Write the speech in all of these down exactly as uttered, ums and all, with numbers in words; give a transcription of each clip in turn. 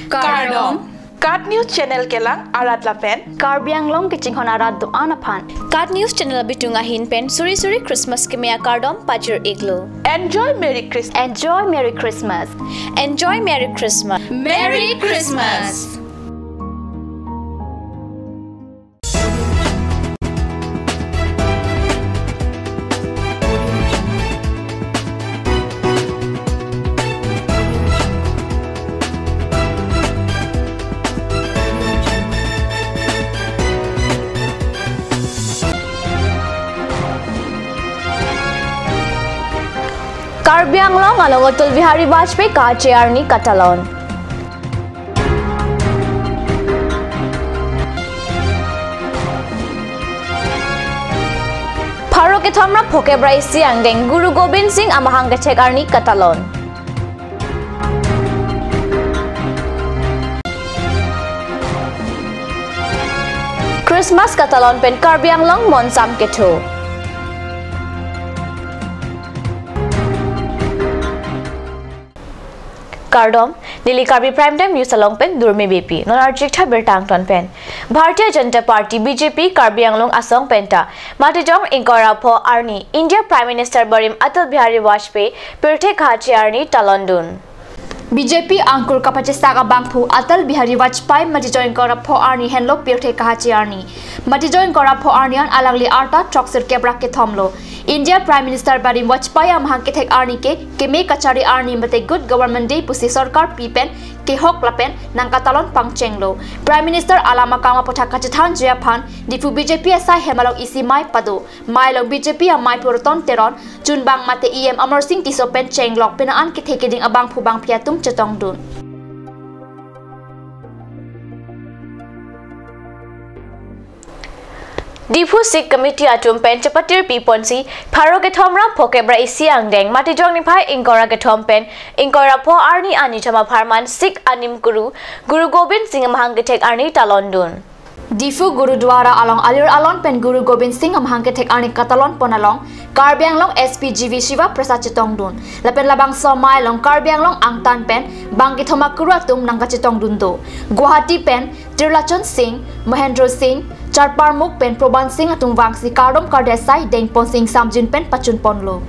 Kardom. KAT News Channel kelang arat lapen Karbi Anglong kachinghon arat do-an aphan KAT News Channel abitung ahin pen suri suri Christmas keme akardom pajir-iklo. Enjoy Merry Christmas. Enjoy Merry Christmas. Enjoy Merry Christmas. Merry Christmas. Karbi Anglong along Atal Bihari Vajpayee kache arni katalon. Pharo kethom ra phokep ra isi angdeng Guru Gobind Singh amahang kethek arni katalon. Christmas katalon pen Karbi Anglong monsam ketho. Kardom, neli Karbi Prime Time News along pen Durmi Beypi. Non arjik tha birta angton pen. Bharatiya Janata Party, B J P, Karbi Anglong asong penta matijong ingkoi ra pho arni India Prime Minister barim Atal Bihari Vajpayee pirthe kache arni talondun. B J P angkur kapachestak abangphu Atal Bihari Vajpayee matijong ingkoi ra pho arni henlo pirthe kache arni. Matijong ingkoi ra pho arni an alangli arta throksirkep ra kethom lo. India Prime Minister barim Vajpayee amahang kethek arni ke keme kachari arni mate Good Government Day pusi sorkar pi pen kehok lapen nangkatalon pangchenglo. Prime Minister alam akam aputhak kachethanji aphan Diphu B J P asai hem along isi mei pado. Mei along B J P amei Purton Teron, chunbang mate E M Amarsing Tisso pen chenglok pina an kethe keding abangphu bangphi atum chetongdun. Diphu Sikh Committee atum pen chepatir piponsi pharo kethom ra phokep ra isi angdeng matijong niphai ingkoi ra kethom pen ingkoi ra pho arni ani chama pharman Sikh anim kuru Guru Gobind Singh amahang kethek arni talondun. Diphu Gurudwara along alir alon pen Guru Gobind Singh amahang kethek arni katalon pon along Karbi Anglong S P G V Shiva Prasad chetongdun. Lapen labangso mei along Karbi Anglong angtan pen bang kethom akuru atum nangkachetongdun do. Guwahati pen Trilachon Singh, Mahendra Singh, Charparmukh pen Proban Singh atum vangsi kardom kardesai dengpon sing samjin pen pachun ponlo.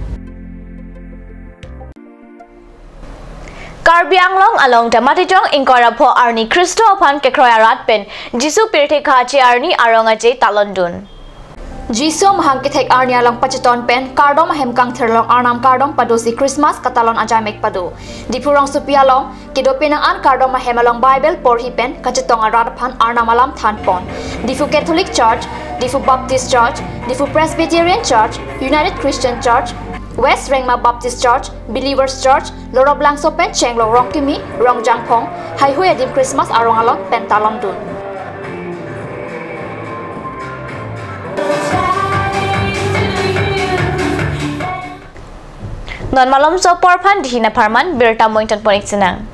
Karbi Anglong along ta matijong ingkoi ra pho arni Khristo aphan kekroi arat pen Jisu pirthe kache arni arong aje talondun. Jisu amahang kethek arni along pacheton pen kardom ahem kangthir along Arnam kardom padosi Christmas katalon ajaimek pado. Diphu rongsopi along kedo penang an kardom ahem along Bible porhi pen kachetong arat aphan Arnam alam thanpon. Diphu Catholic Church, Diphu Baptist Church, Diphu Presbyterian Church, United Christian Church, West Rengma Baptist Church, Believers Church, Loroplangso pen chenglok Rongkimi, Rongjangphong, haihui adim Christmas arong along pen talondun. Non malomso apor aphan dihina pharman birta mointon pon-ik sinang.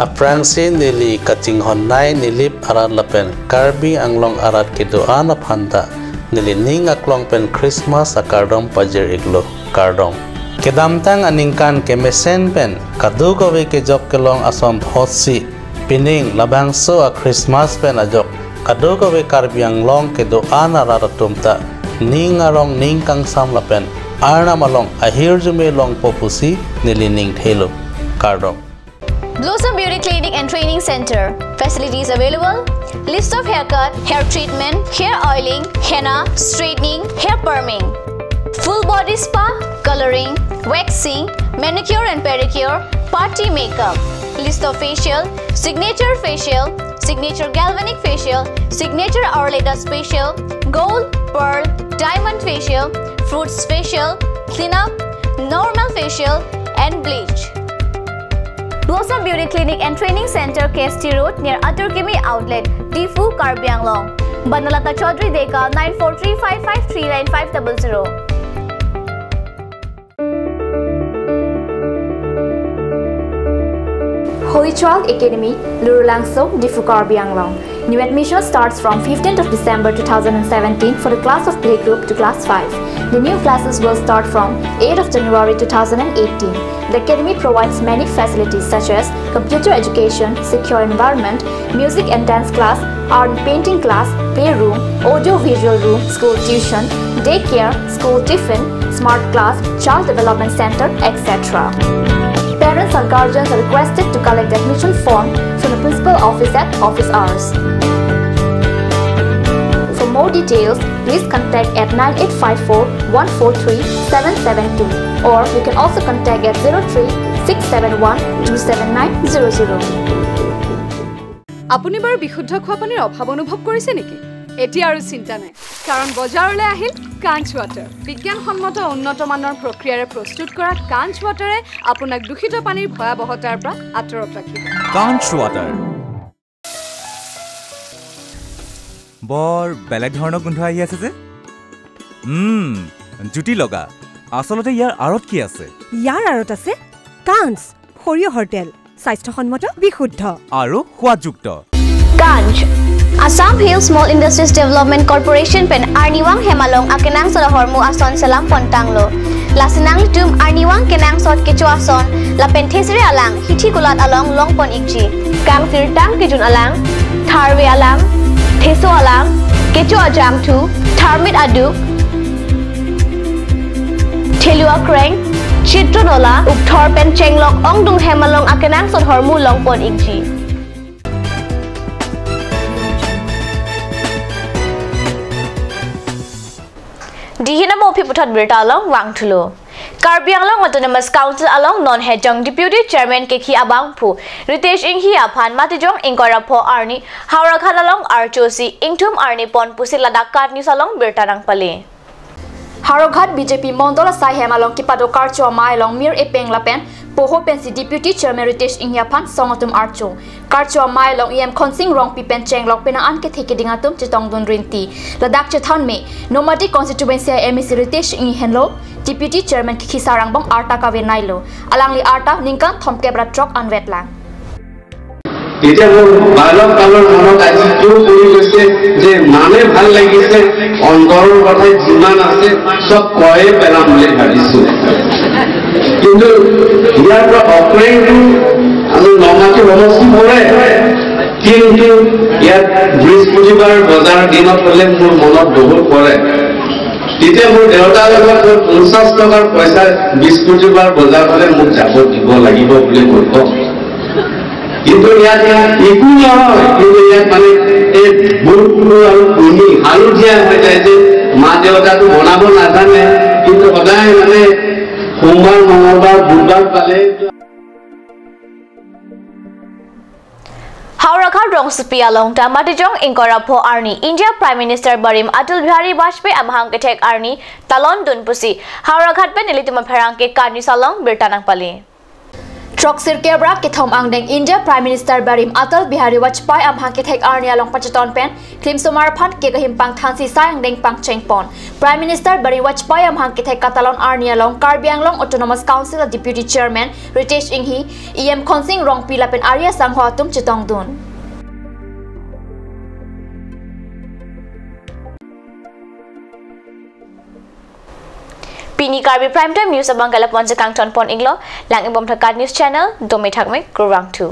Aphrangsi neli kachinghon nei Nilip arat lapen Karbi Anglong arat kedo-an aphan ta neli ning aklong pen Christmas akardom pajir-iklo, kardom. Kedamtang aningkan kemesen pen kadokave kejok kelong ason thotsi pining labangso a Christmas pen ajok kadokave Karbi Anglong kedo-an arat atum ta ning arong ning kangsam lapen Arnam along ahirjume longpo pusi neli ning thelo, kardom. Blossom Beauty Clinic and Training Center. Facilities available: list of haircut, hair treatment, hair oiling, henna, straightening, hair perming, full body spa, coloring, waxing, manicure and pedicure, party makeup, list of facial, signature facial, signature galvanic facial, signature hourly dust facial, gold, pearl, diamond facial, fruits facial, cleanup, normal facial, and bleach. Blossom Beauty Clinic and Training Center, K S T Road, near Atur Kimi Outlet, Diphu, Karbi Anglong. Banalata Chaudhary Deka, nine four three five five three nine five double zero. Holy Child Academy, Lurulangso, Diphu, Karbi Anglong. New admission starts from fifteenth of December two thousand seventeen for the class of playgroup to class five. The new classes will start from eighth of January two thousand eighteen. The academy provides many facilities such as computer education, secure environment, music and dance class, art and painting class, playroom, audio-visual room, school tuition, daycare, school tiffin, smart class, child development center, et cetera. Parents and guardians are requested to collect admission form from the principal office at office hours. For more details, please contact at nine eight five four one four three seven seven two, or you can also contact at zero three six seven one two seven nine zero zero. আপুনি বাৰু বিশুদ্ধ খোৱা পানীৰ অভাৱ অনুভৱ কৰিছে নেকি? এতিয়া আৰু চিন্তা নাই, কাৰণ বজাৰলৈ আহিল কাঞ্চ ৱাটাৰ। বিজ্ঞানসন্মত উন্নত মানৰ প্ৰক্ৰিয়াৰে প্ৰস্তুত কৰা কাঞ্চ ৱাটাৰে আপোনাক দূষিত পানীৰ ভয়াৱহতাৰ পৰা আঁতৰত ৰাখিব। কাঞ্চ ৱাটাৰ। বৰ বেলেগ ধৰণৰ গোন্ধ আহি আছে যে। উম, জুতি লগা। আচলতে ইয়াৰ আঁৰত কি আছে? ইয়াৰ আঁৰত আছে কাঞ্চ, সৰিয়হৰ তেল, স্বাস্থ্যসন্মত, বিশুদ্ধ আৰু সোৱাদযুক্ত। Kanch, Assam Hill Small Industries Development Corporation pen arnivang hem along akenangsot ahormu ason selam pontanglo. Lasi nanglitum arnivang kenangsot kecho ason lapen thesere alang hithi kulat along longpon ikji. Kangsirtang kejun alang, tharve alang, theso alang, kecho ajangthu, tharmit aduk, thelu akreng, chitron ola, ukthor pen chenglok ongdung hem along akenangsot ahormu longpon ikji. Dihina mo aphi puthot birta along vangthulo. Karbi Anglong Autonomous Council along non hejong Deputy Chairman kekhi abangphu Ritesh Enghi aphan matijong ingkoi ra pho arni Howraghat along archosi ingthum arni pon pusi ladak Kat News along birta nangpale. Howraghat B J P Mondol asai hem along kepado karcho amei along mir epeng lapen poho pensi Deputy Chairman Ritesh Enghi aphan song atum archo. Karcho amei along E M Khonsing Rongpi pen chenglok penang an kethe keding atum chetongdun rinti. Ladak chethanme, Nomadi constituency a M A C Ritesh Enghi henlo Deputy Chairman kekhi sarang bong arta kavenailo. Alangli arta ningkan thomkep ra throk anvet lang. এতিয়া মোৰ বালক কালৰ মনত আজি কিয় পৰি গৈছে যে ইমানে ভাল লাগিছে, অন্তৰৰ কথা যিমান আছে চব কৈয়ে পেলাম বুলি ভাবিছো। কিন্তু ইয়াৰ পৰা অক্ৰেংটো আমি নমাটি সমষ্টি পৰে, কিন্তু ইয়াত বৃহস্পতিবাৰ বজাৰ দিনত হ'লে মোৰ মনত বহুত পৰে। তেতিয়া মোৰ দেউতাৰ লগত মই পঞ্চাশ টকাৰ পইচা বৃহস্পতিবাৰ বজাৰ হ'লে মোক যাব দিব লাগিব বুলি মই কওঁ। কিন্তু ইয়াত একো নহয়, কিন্তু ইয়াত মানে এই বুটটো আৰু কণী হালধীয়া হৈ যায় যে মা দেউতাটো বনাব নাজানে, কিন্তু সদায় মানে সোমবাৰ, মঙলবাৰ, বুধবাৰ পালে Howraghat rongsopi along ta matijong ingkoi ra pho arni India Prime Minister barim Atal Bihari Vajpayee amahang kethek arni talon dun pusi Howraghat pen nelitum apherangke Kat News along birta nangpale. Throksirkep ra kethom angdeng India Prime Minister barim Atal Bihari Vajpayee amahang kethek arni along pacheton pen klimsomar aphan kek ahim pangthansi sai angdeng pangchengpon. Prime Minister barim Vajpayee amahang kethek katalon arni along Karbi Anglong Autonomous Council a Deputy Chairman Ritesh Enghi, E M Khonsing Rongpi lapen ari asangho atum chetongdun. Pini Karbi Prime Time News abang ke lapu-an si kangton pon iklo, lang-ik bom tha Kat News Channel, dome thakme, kurvangthu.